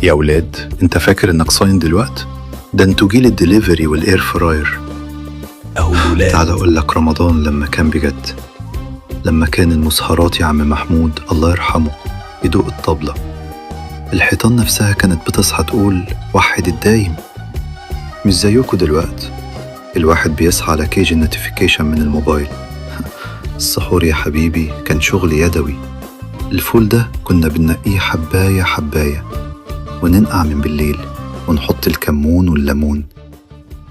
يا ولاد، انت فاكر انك صايم دلوقت؟ ده انتوا جيل ال delivery وال air fryer. أهو الولاد. تعال اقول لك رمضان لما كان بجد، لما كان المسهرات يا عم محمود الله يرحمه يدوق الطبلة، الحيطان نفسها كانت بتصحى تقول وحد الدايم. مش زيكوا دلوقت، الواحد بيصحى على كيج ال notification من الموبايل. السحور يا حبيبي كان شغل يدوي. الفول ده كنا بننقيه حباية حباية، وننقع من بالليل، ونحط الكمون والليمون.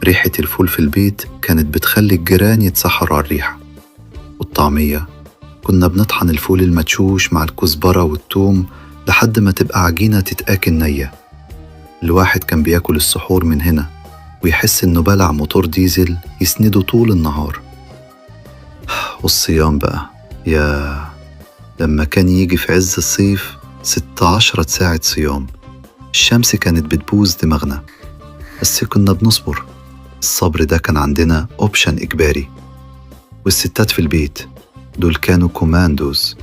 ريحة الفول في البيت كانت بتخلي الجيران يتسحروا على الريحة. والطعمية كنا بنطحن الفول المدشوش مع الكزبرة والثوم لحد ما تبقى عجينة تتآكل نية. الواحد كان بياكل السحور من هنا ويحس إنه بلع موتور ديزل يسنده طول النهار. والصيام بقى، يا لما كان يجي في عز الصيف 16 ساعة صيام، الشمس كانت بتبوظ دماغنا، بس كنا بنصبر. الصبر ده كان عندنا option إجباري. والستات في البيت دول كانوا كوماندوز.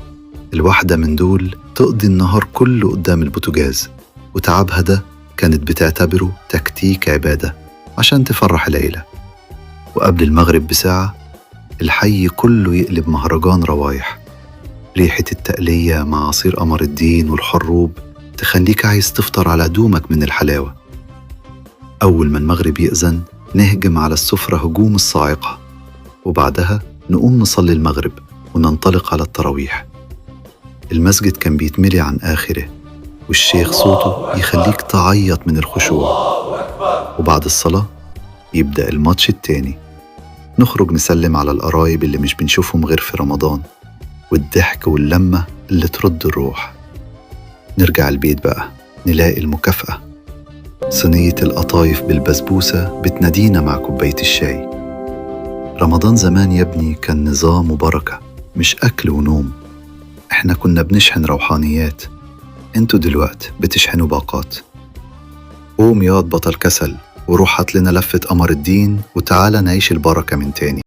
الواحدة من دول تقضي النهار كله قدام البوتاجاز، وتعبها ده كانت بتعتبره تكتيك عبادة عشان تفرح العيلة. وقبل المغرب بساعة الحي كله يقلب مهرجان روايح. ريحة التقلية مع عصير قمر الدين والحروب تخليك عايز تفطر على هدومك من الحلاوة. أول ما المغرب يأذن نهجم على السفرة هجوم الصاعقة، وبعدها نقوم نصلي المغرب وننطلق على التراويح. المسجد كان بيتملي عن آخره، والشيخ صوته يخليك تعيط من الخشوع. وبعد الصلاة يبدأ الماتش التاني، نخرج نسلم على القرايب اللي مش بنشوفهم غير في رمضان، والضحك واللمة اللي ترد الروح. نرجع البيت بقى نلاقي المكافأة، صينية القطايف بالبسبوسة بتنادينا مع كوباية الشاي. رمضان زمان يا ابني كان نظام وبركة، مش أكل ونوم. احنا كنا بنشحن روحانيات، انتوا دلوقت بتشحنوا باقات. قوم ياض بطل كسل وروح هات لنا لفة قمر الدين وتعالى نعيش البركة من تاني.